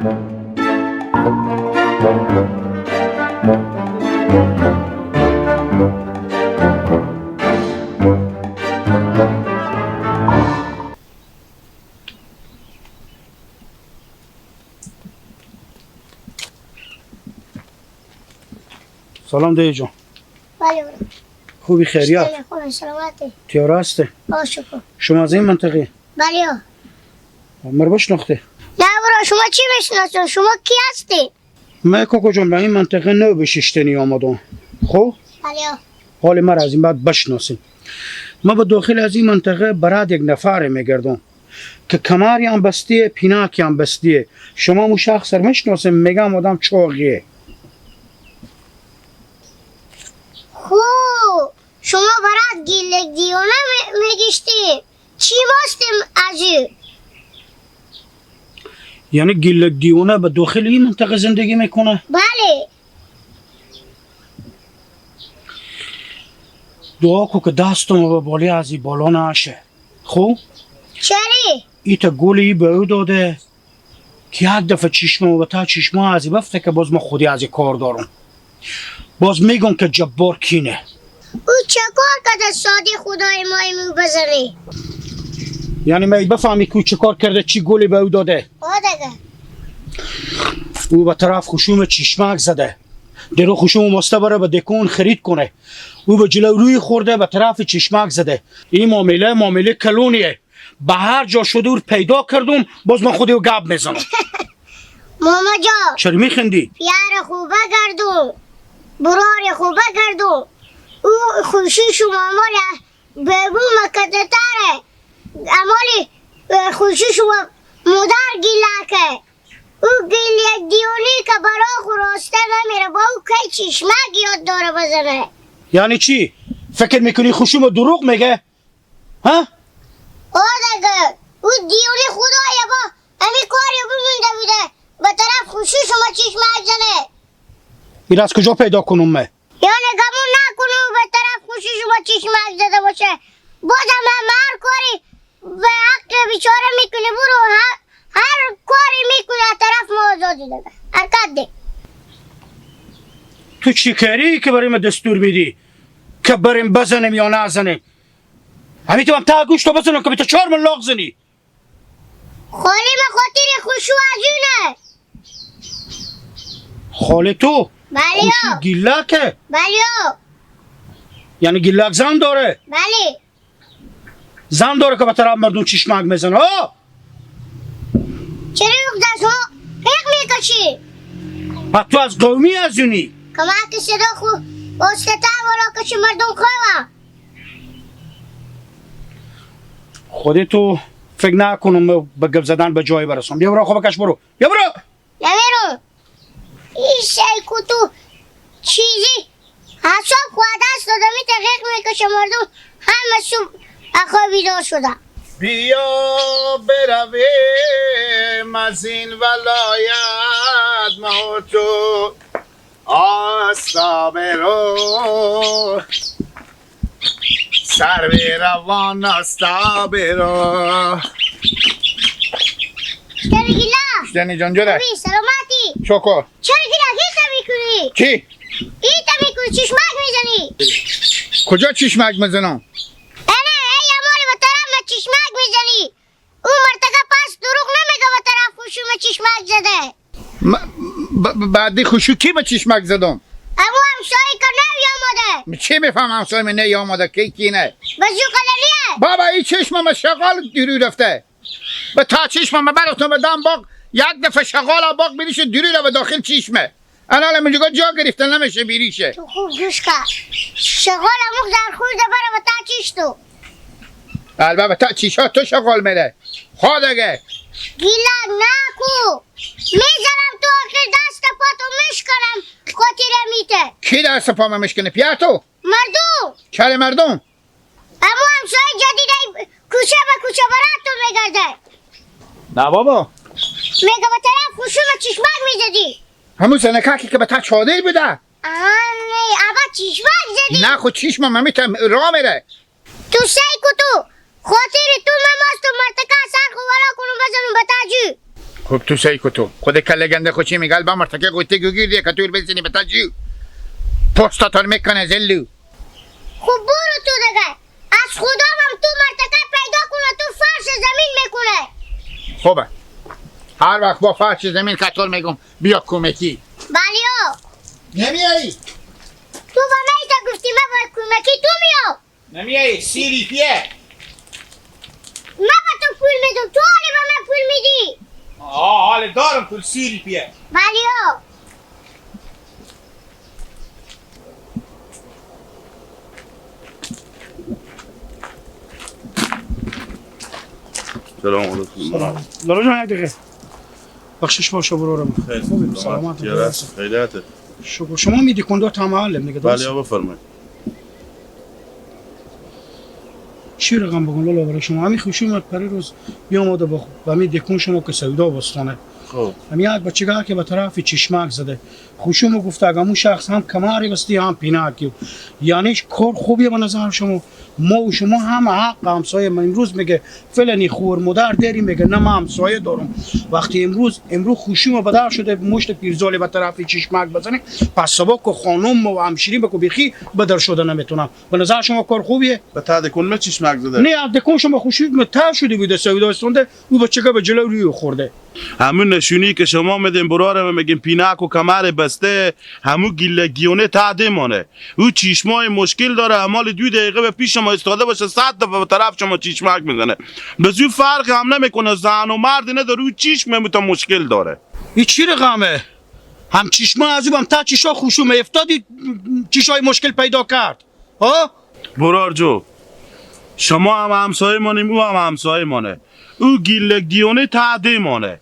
سلام دیجا جان. بله برو. خوبی خیریت؟ خوبی سلامتی. تیاره هسته؟ شکر. شما از این منطقه؟ بله. مر بشناخته؟ نه برو، شما چی بشناسون؟ شما کی هستی؟ من کاکا جان به این منطقه نو بششتنی آمدم. خب؟ بله. حال مرا از این بعد بشناسین. من به داخل از این منطقه براد یک نفر میگردم که کماری هم بستیه، پیناکی هم بستیه. شما مو شخص رو میشناسین؟ میگم آدم چاقیه. خوب شما برات گیلک دیونه میگشتی چی ماستیم از او؟ یعنی گیلک دیونه به داخل این منطقه زندگی میکنه؟ بله. دعا کو که دستم به بالی از این بالا نشه. خوب؟ چری؟ ایتا گولی به او داده که یک دفعه چشمه و تا چشمه از این بفته که باز ما خودی از این کار دارم. باز میگم که جبار کینه. او چه کار کرده سادی خدای مای مو بزنی؟ یعنی می بفهمی که او چه کار کرده، چی گولی به او داده؟ دیگه. او به طرف خشوم چشمک زده، درو خشوم ماسته بره به دکون خرید کنه. او به جلو روی خورده به طرف چشمک زده. این معامله معامله کلونیه، به هر جا شده او پیدا کردم باز من خودی او گپ میزنم. ماما جا چرا میخندی؟ پیار خوبه گردم، برار خوبه کردم. او خوشی شما مال بگو مکده تره امالی خوشی شما مادر گیلکه. او گیل یک دیونی که برا خراسته نمیره، با او که چشمک یاد داره بزنه. یعنی چی؟ فکر میکنی خوشوم دروغ میگه؟ ها؟ دیگه او دیونی خدایه با امی کاری بمونده بوده به طرف خوشی شما چشمک زنه. این از کجا پیدا کنم من؟ یعنی گمون نکنم به طرف خوشی شما چشمک زده باشه. بازم هم هر کاری به حق بیچاره میکنه، برو هر کاری میکنه از طرف ما آزادی داده. حرکت ده. تو چی کاری که برای ما دستور میدی که بریم بزنیم یا نزنیم؟ همین تو هم تا گوش تو بزنم که به تو 4 من لاغ زنی. خالی من خاطر خوشو از اونه. خاله تو؟ بله. خوشو گیلکه؟ بله. یعنی گیلک زن داره؟ بله. زن داره که به طرف مردم چشمک میزنه ها؟ چرا یک دست ها حق میکشی؟ پس تو از قومی از اونی؟ که من که صدا خو استتا والا کشی مردم خواه. خودی تو فکر نکنم به گپ زدن به جای برسم. بیا برو خواب کش برو. بیا برو. نمیرم. این سیکو تو چیزی حساب خود دست داده می تحقیق میکشه مردم همه صبح اخواه بیدار شده. بیا برویم از این ولایت ما تو آستا برو سر روان آستا برو. چرا گیلا؟ شدنی جان جوره؟ خوبی سلامتی؟ شکر. چرا گیلا هیتا میکنی؟ چی؟ هیتا میکنی چشمک میزنی؟ کجا چشمک میزنم؟ نه ای امالی به طرف من چشمک میزنی. او مرتکه پس دروغ نمیگه به طرف خوشو من چشمک زده. بعدی خوشو کی به چشمک زدم؟ امو همسایه که نوی آمده. چی میفهم همسایه من نی آمده کی کی نه؟ بزو قللیه؟ بابا این چشمم شغال دیرو رفته. به تا چشمم برفتم به دم باغ یک دفعه شغال باغ بیریشه دیرو رو به داخل چشمه. الان منجا جا گرفته نمیشه بیریشه. تو خوب گوش کن. شغال اموخ در خورده بره به تا چش تو. البته تا چشا تو شغال میره. خودگه. گیلک نکو. میزنم تو آخر دست پاتو میشکنم خاطر میته. کی دست پامو میشکنه؟ پیا تو؟ مردم. چرا مردم؟ امو همسایه جدید کوچه به کوچه برات تو میگرده. نه بابا. میگه به طرف خشوم چشمک میزدی. همون زنکاکی که به تا چادر بوده. آنه اول چشمک زدی. نه خود چشمم همیتا راه میره. تو سعی کو تو خاطر تو مماست تو مرتکه سر خو ولا کنم بزنم به تاجو. خب تو سعی کتو خود کله گنده خوشی میگل با مرتکه قوطه گوگیر دیگه کتور بزنی به تجو پستاتون میکنه زلو. خب برو تو دیگه، از خدا هم تو مرتکه پیدا کنه تو فرش زمین میکنه. خوبه هر وقت با فرش زمین کتور میگم بیا کمکی. بله نمیایی؟ تو با میتا گفتی من با کمکی تو میام. نمیایی سیری پیه. من با تو پول میدم، تو حالی با من پول میدی. آه حال دارم پول سیری پیه. بله سلام علیکم. لالا جان یک دقیقه بخشش باشه برورم. خوبی سلامت. خیلیاته شکر. شما میدی کندو تا معلم دیگه؟ بله بفرمایید. چی رقم بگم لالا برای شما؟ همین خوشی اومد پری روز بیامده با همین دکون شما که سودا بستانه. خب همین یک بچگاه که به طرف چشمک زده خوشم گفته اگه اون شخص هم کماری بستی هم پیناکی، یعنی کار خوبیه به نظر شما؟ ما و شما هم حق همسایه. من امروز میگه فلانی خور مادر داری، میگه نه من همسایه دارم. وقتی امروز خوشیم بدر شده مشت پیرزالی به طرف چشمک بزنه، پس صبح که خانم و همشیری بکو بیخی بدر شده نمیتونم. به نظر شما کار خوبیه؟ به تا دکون چشمک زده؟ نه دکون شما خوشی متر شده بوده سودا استونده او بچگه به جلو روی خورده. همون نشونی که شما میدین برارم میگین پینک و کمر بسته، همون گیله گیونه ته مانه. او چشمای مشکل داره، امال 2 دقیقه به پیش شما ایستاده باشه 100 دفعه به طرف شما چشمک میزنه. به زو فرق هم نمیکنه زن و مرد نداره، او چشم تا مشکل داره. این چی رقمه؟ هم چشمه از او هم تا چشا خوشومه افتادی چشای مشکل پیدا کرد. ها؟ برار جو شما هم همسایه مانیم او هم همسایه مانه. او گیله گیونه ته مانه.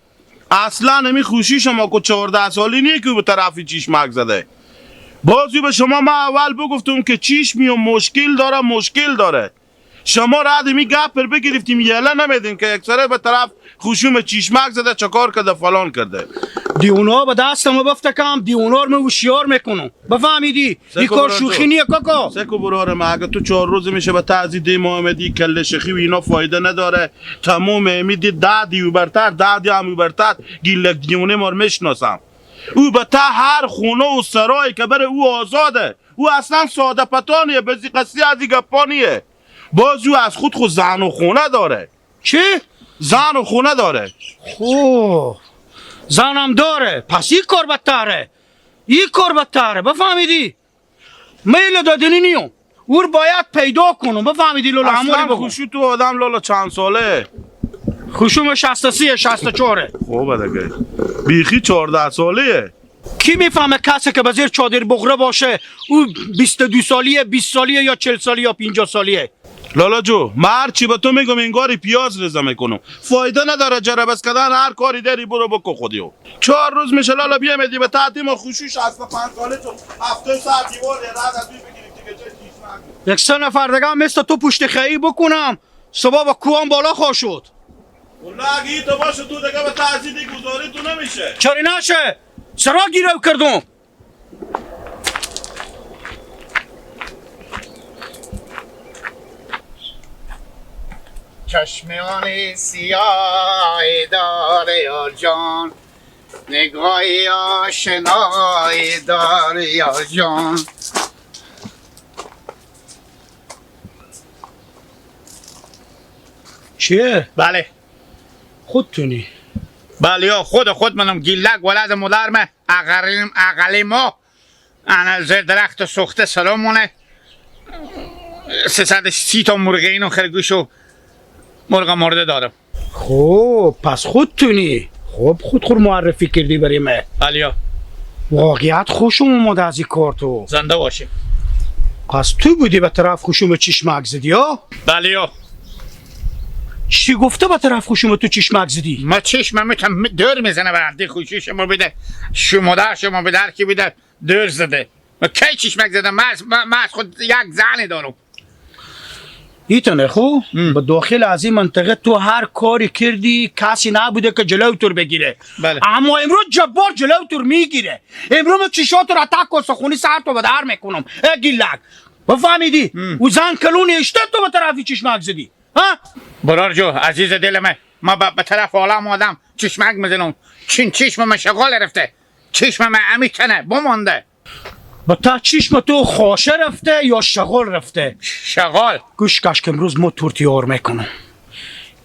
اصلا نمی خوشی شما که 14 سالی نیه که به طرفی چشمک زده. بازی به شما من اول بگفتم که چشمی و مشکل داره مشکل داره. شما رد می گپ پر بگرفتیم یله نمیدین که یک سره به طرف خشوم چشمک زده چکار کرده فلان کرده. دیونا به دستم بفتکم، دیونا رو هوشیار میکنم. بفهمیدی؟ این کار شوخی نیه کاکا. سکو برار ما اگه تو 4 روز میشه به تعزیه محمدی کله شخی و اینا فایده نداره. تمام امیدی دادی و برتر دادی هم برتر گیلک دیونه مار میشناسم. او به تا هر خونه و سرای که بره او آزاده. او اصلا ساده پتانیه، بزی قصی از گپانیه. باز او از خود زن و خونه داره. چی؟ زن و خونه داره. خب زنم داره، پس این کار بدتره. این کار بدتره، بفهمیدی؟ میل دادنی نیوم، او رو باید پیدا کنم، بفهمیدی لالا؟ اصلا خوشو تو آدم لالا چند ساله؟ خوشوم 63 64. خوبه دیگه بیخی 14 ساله. کی میفهمه کسی که به زیر چادر بغره باشه او 22 سالیه، 20 سالیه یا 40 سالیه یا 50 سالیه؟ لالا جو من هرچی به تو میگم انگاری پیاز رزه میکنم، فایده نداره جربس کردن، هر کاری داری برو بکن خودیو. 4 روز میشه لالا بیامدی به تعطیم و خوشی 65 ساله تو 7 ساعت دیوار رد از بگیریم دیگه چه چیز. یک سه نفر دیگه هم مثل تو پشت خیی بکنم صبح با کوام بالا خواه شد. والله اگه این تو باشه تو دیگه به تعزیه گذاری تو نمیشه. چرا نشه؟ سرا گیرو کردم. چشمان سیاه داره یار جان، نگاه آشنای داره یار جان. چیه؟ بله خودتونی؟ بله یا خود منم گیلک ولد مادرمه اقلی ما انا زیر درخت سوخته سلامونه 330 تا مرغ اینو خرگوش و مرغ مرده دارم. خب پس خودتونی. خب خود معرفی کردی برای من. بله واقعیت خوشم اومد از این کار تو. زنده باشی. پس تو بودی به طرف خوشم چشمک زدی ها؟ بله. چی گفته به طرف خوشم تو چشمک زدی؟ ما چشمم میتم دور میزنه به خوشی شما بده شما در شما به در کی بده دور زده. ما کی چشمک زدم؟ من از خود یک زن دارم. ایتونه خو به داخل از این منطقه تو هر کاری کردی کسی نبوده که جلو تو بگیره. بله. اما امروز جبار جلو تو میگیره. امروز من چشات رو تک و سخونی سر تو به در میکنم. ای گیلک بفهمیدی؟ او زن کلونی اشته تو به طرفی چشمک زدی ها؟ برار جو عزیز دل من، ما به طرف عالم آدم چشمک میزنم، چین چشم من شغال رفته، چشم من امیتنه بمانده. با تا چشم تو خاشه رفته یا شغال رفته؟ شغال. گوش کش که امروز ما تورتیار میکنم.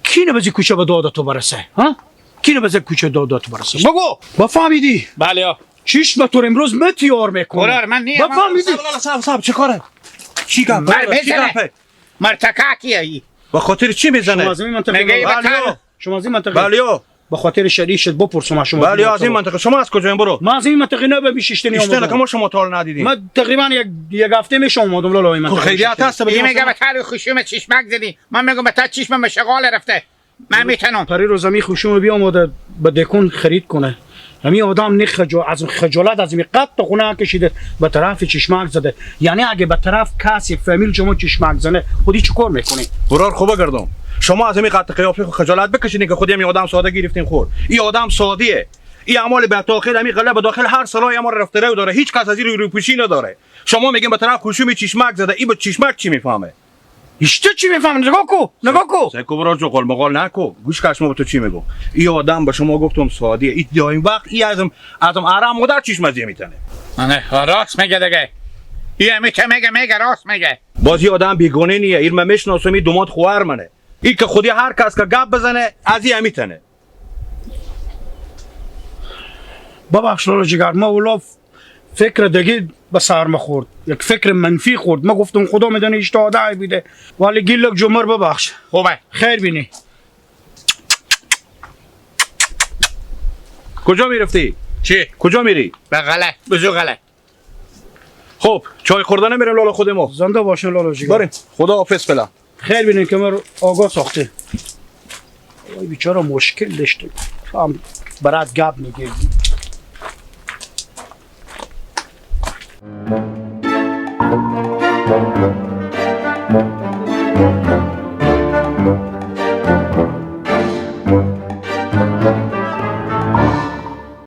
کی نبزی کوچه به دادا تو برسه؟ ها؟ کی نبزی کوچه دادا تو برسه؟ بگو. بفهمیدی؟ بله. چشم تو امروز متیار میکنم. قرار من نیم. بفهمیدی؟ صاحب چه کاره؟ چی گپ؟ چی گپه؟ مرتکاکیه ای. به خاطر چی میزنه؟ شما از این منطقه میگه شما از این منطقه؟ بله. به خاطر شریشت بپرسم شما. بله از این منطقه. شما از کجا این برو؟ من از این منطقه نه به بیشتنی اومدم. که ما شما تا حالا ندیدیم. من تقریبا یک هفته میشه اومدم لالا این منطقه. خیریت هست. این میگه به تر خشوم چشمک زدی، من میگم به تر چشمم شغال رفته. من میتونم پری روز می خشوم بیامده به دکون خرید کنه. همین آدم نه از خجالت از این قد تا خونه کشیده به طرف چشمک زده. یعنی اگه به طرف کسی فامیل شما چشمک زنه خودی چیکار میکنی؟ برار خوبه گردم. شما از همین قد قیافه خود خجالت بکشین که خودی همین آدم ساده گرفتین خور. این آدم سادیه. این اعمال به داخل همین قلب داخل هر سالای ما رفته رو داره. هیچ کس از این روی پوشی نداره. شما میگین به طرف خشوم چشمک زده، این به چشمک چی میفهمه؟ ایشته چی میفهمه؟ نگاه کو، نگاه کو. سکو برار جو قول مقال نکو. گوش کش ما به تو چی میگم. این آدم به شما گفتم سادیه. این دایم وقت این ازم آرام مادر چشم از میتنه. نه راست میگه دیگه. این میگه میگه راست میگه. باز آدم بیگانه نیه. این من میشناسم، این دومات خواهر منه. این که خودی هر کس که گپ بزنه از این میتنه. ببخش لالا جگر، ما ولا فکر دیگه به سر خورد، یک فکر منفی خورد. ما گفتم خدا میدونه اشتهاده بیده، ولی گیلک جمر ببخش. خوبه خیر بینی. کجا میرفتی؟ چی؟ کجا میری؟ به غله، بزو غله. خب چای خوردن نمیریم لالا خود ما. زنده باشین لالا جگر. بریم. خدا حافظ فعلا. خیر بینین که من آگاه ساخته. وای بیچاره مشکل داشته. هم برات گپ میگه.